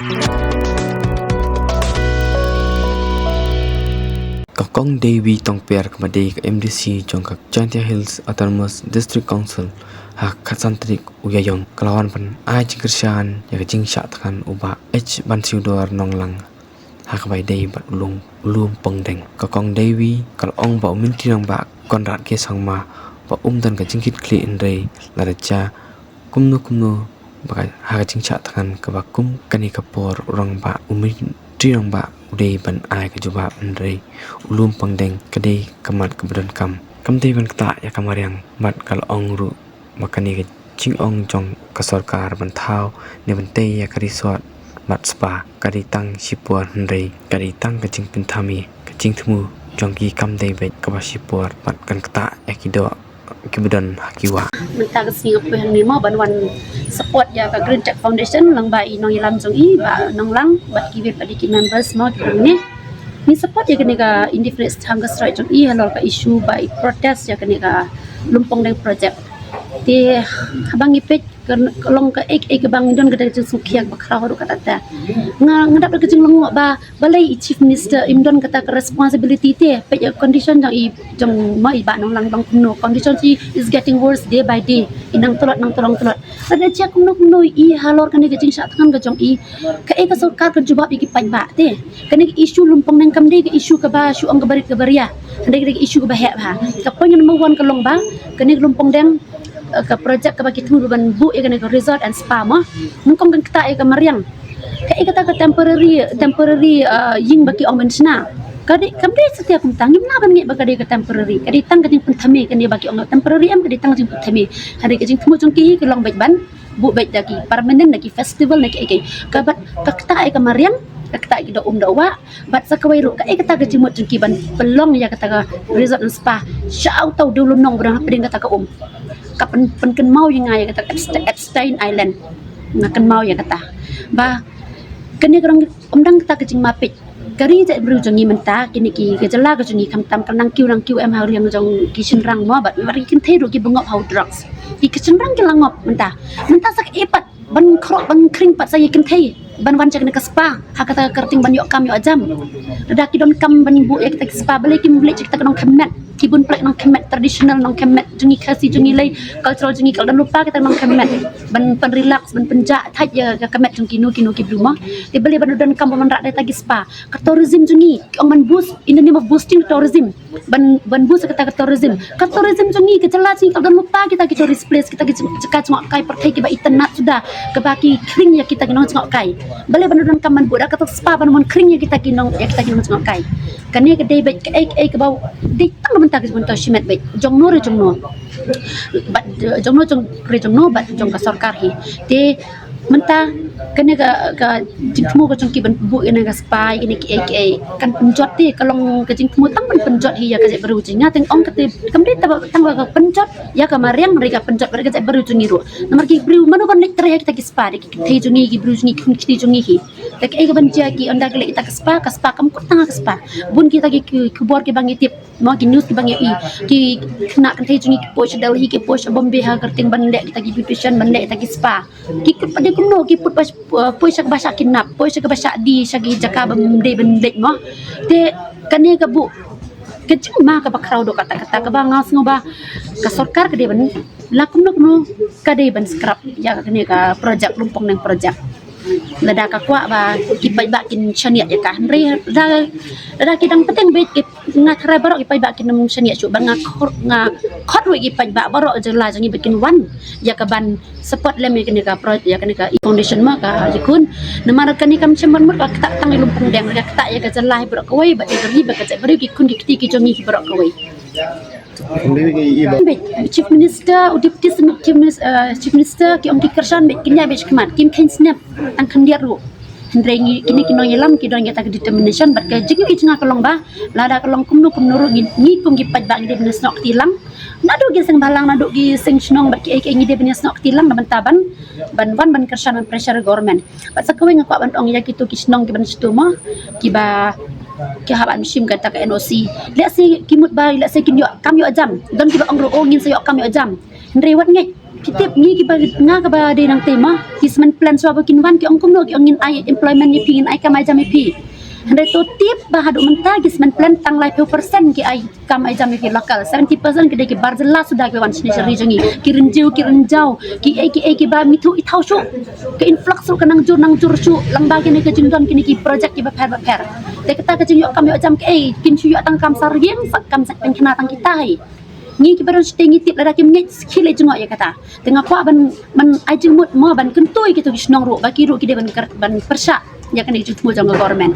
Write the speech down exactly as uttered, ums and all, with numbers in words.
Ka Kong Dewi Tongper kaba dei ka M D C jong ka Jaintia Hills Autonomous District Council ha ka khatsan tarik u Ïaïong ka la wan ban ai jingkyrshan ïa ka jingshah thngan u Bah H Bansiewdor Nonglang ha kaba ïadei bad u Lum, u Lum Pongdeng. Ka Kong Dewi ka la ong ba u Myntri Rangbah Conrad K Sangma ba um don ka jingkitkhlieh, hynrei lada jia kumno kumno ba ka, ha ka jingshah thngan kaba kum kane ka por, u Rangbah, u Myntri Rangbah u dei ban ai ka jubab, hynrei u Lum Pongdeng ka dei ka mat kaba donkam. Kam dei ban ktah ïa ka mariang bad ka la ong ruh ba kane ka jingong jong ka sorkar ban thaw ne ban tei ïa ka resort bad spa ka dei tang shipor, hynrei ka dei tang ka jingpynthame ka jingthmu jong ki, kam dei beit kaba shipor bad kan ktah ïa ki doh kiba don ha ki wah. Mynta ka sngi nga poi hangne mo ban wan support ïa ka Green Tech Foundation lyngba i nongïalam jong i Bah Nonglang bad kiwei pat de ki members mo kiba hangne. Ngi support ïa kane ka indefinite hunger strike jong i halor ka issue ba i protest ïa kane ka Lum Pongdeng project. Te haba ngi peit ka, ka long kaei kaei kaba ngi don kata ka jingsngewkhia ba khraw haduh katta. Nga, nga dap da ka jinglyngngoh ba balei i Chief Minister im don kata ka responsibility te. Peit ïa ka condition jong i, jong ma i Bah Nonglang, ba kumno condition jong i is getting worse day by day. I nang tlot, nang tlot, nang tlot. Lada jia kumno kumno i halor kane ka jingshah thngan ka jong i, kaei ka sorkar kan jubab ïa ki paidbah te? Kane ka issue Lum Pongdeng kam dei ka issue kaba shu ong kaba rit kaba ria. Hynrei ka dei ka issue kaba heh bha. Ka point number one ka long ba kane ka Lum Pongdeng, eh, ka project kaba ki thmu ban buh ïa kane ka resort and spa mo. Nyngkong kan ktah ïa ka mariang. Kaei kata ka temporary, temporary, eh, ïing ba ki ong ban shna? Ka dei, kam dei satia kumta, ngim lah ban ngeit ba ka dei ka temporary. Ka dei tang ka jingpynthame kane ba ki ong temporary, em, ka dei tang ka jingpynthame. Hynrei ka jingthmu jong ki hi ka long beit ban buh beit da ki permanent, da ki festival, da ki, eh, ki. Ka bad ka ktah ïa ka mariang, ka ktah ïa ki doh um doh wah, bad sa kawei ruh kaei kata ka jingmut jong ki ban pynlong ïa kata ka resort and spa sha uta u dewlynnong ba don hapdeng kata ka um. Ka pyn, pynkynmaw ïa nga ïa kata ka Epste-, Epstein Island. Nga kynmaw ïa kata. Ba kane ka dang, ym dang kata ka jingmapeit. Ka ri jaitbynriew jong ngi mynta, kine ki, ka jylla ka jong ngi khamtam ka nang kiew nang kiew em ha liang jong ki shynrang mo, bad, bad ki kynthei ruh kiba ngop ha u drugs. Ki, ki shynrang ki la ngop mynta. Mynta sa kaei pat ban khroh ban khring pat sa ïa ki kynthei ban wan sha kane ka spa ha kata ka kyrteng ban ïoh kam ïoh jam. Lada ki donkam ban buh ïa kita ki spa, balei kim leit sha kita ki nongkhmat, ki bun pyrshah nongkhmat traditional, nongkhmat jong ngi Khasi jong ngi, lei cultural jong ngi, ka la don lypa kita ki nongkhmat ban pyn relax, ban pynjah thait ïa ka khmat jong kino kino ki briew mo. Te balei ban donkam ban wanrah da kita ki spa? Ka tourism jong ngi, ki ong ban boost, in the name of boosting tourism. Ban, ban boost kata ka tourism. Ka tourism jong ngi, ka jylla jong ngi ka la don lypa kita ki tourist place, kita ki jaka jngohkai pyrthei kiba itynnad suda, kaba ki khring ïa kita ki nongjngohkai. Balei ban donkam ban buh da kata spa ban wan khring ïa kita ki nong, ïa kita ki nongjngohkai? Kane ka dei beit kaei kaei kaba dei tang na bynta ka jingmyntoi shimet beit jong no re jong no. Bad, eh, jong no jong re jong no bad jong ka sorkar hi. Te mynta kane ka, ka jingthmu ka jong ki ban buh ïa kane ka spa, ïa kine kiei kiei kan pynjot te, ka long ka jingthmu tang ban pynjot hi ïa ka jaitbynriew jong ngi. Nga te nga ong kata kam dei tang ba, tang ba ka pynjot ïa ka mariang, hynrei ka pynjot bad ka jaitbynriew jong ngi ruh. Namar ki briew mano ban leit trei ha kita ki spa, dei ki kynthei jong ngi, ki briew jong ngi, ki khun kti jong ngi hi. Te kaei kaban jia ki, ynda ki leit kita ki spa, ka spa kam kut tang ha ka spa. Bun kita ki, ki khubor kiba ngi tip mo, ki news kiba ngi ïohi, ki khynnah kynthei jong ngi ki poi sha Delhi, ki poi sha Bombay ha ka kyrteng ban leh kita ki beautician, ban leh kita ki spa. Ki kut pat de kumno, ki put ba, poi sha kaba shah kidnap, poi sha kaba shah die, sha ki jaka bym dei ban leit mo. Te kane ka buh ka jingma kaba khraw doh katta katta, kaba nga sngew ba ka sorkar ka dei ban, la kumno kumno ka dei ban scrap ïa kane ka project, Lum Pongdeng project. Lada ka kwah ba ki paidbah kin shaniah ïa ka, hynrei lada, lada ki dang bteng beit, ki, nga tharai baroh ki paidbah kin ym shaniah shuh, bad nga khot, nga khot ruh ïa ki paidbah baroh jylla jong ngi ba kin wan ïa ka ban support lem ïa kane ka pro, ïa kane ka foundation mo, ka ïakhun. Namar kane kam shym ban mut ka ktah tang ïa Lum Pongdeng, ka ktah ïa ka jylla hi baroh kawei, bad ïa ka ri bad ka jaitbynriew, ki khun ki kti ki jong ngi hi baroh kawei. Beit, Chief Minister, u Deputy Chief Minis-, eh, Chief Minister, ki ong ki kyrshan beit, kin ïaid beit shakhmat, kim kheiñ snep tang khyndiat ruh. Hynrei ngi, kine ki nongïalam ki don ïa kata ka determination, bad ka jingïohi jong nga ka long ba lada ka long kumno kumno ruh, ngi, ngi kum ki paidbah ngi dei ban ïasnoh kti lang. Naduh ki seng bhalang, naduh ki seng shnong bad kiei kiei, ngi dei ban ïasnoh kti lang na bynta ban, ban wan ban kyrshan, ban pressure government. Bad sa kawei nga kwah ban ong ïa kito ki shnong kiban shto mo, kiba, ki hap ban shim kata ka N O C. Lehse ki mut ba, lehse kin ïoh kam ïoh jam. Don kiba ong ruh, oh, ngin sa ïoh kam ïoh jam. Hynrei wat ngeit, Ki tip ngi kiba, nga kaba dei nangta ma, ki cement plant shuwa ba kin wan ki ong kumno, ki ong ngin ai employment ïa phi, ngin ai kam ai jam ïa phi. Hynrei to tip ba haduh mynta ki cement plant tang laiphew percent ki ai kam ai jam ïa ki local, seventy percent ki dei ki bar jylla suda ki wan shane sha ri jong ngi, ki Rynjiew ki Rynjaw, ki ei ki ei kiba mithuh ithaw shuh. Ka influx ruh ka nang jur nang jur shuh lyngba kine ka jingdon kine ki project kiba pher ba pher. Te kata ka jingïoh kam ïoh jam kaei, kin shu ïoh tang kam sar ïing, sa kam sa pynkhana tang kita hi. Ngi kiba don shatei ngi tip lada kim ngeit, khie leit jngoh ïa kata. Te nga kwah ban, ban ai jingmut mo ban kyntu ïa kito ki shnong ruh ba ki ruh ki dei ban kyr-, ban pyrshah ïa kane ka jingthmu jong ka government.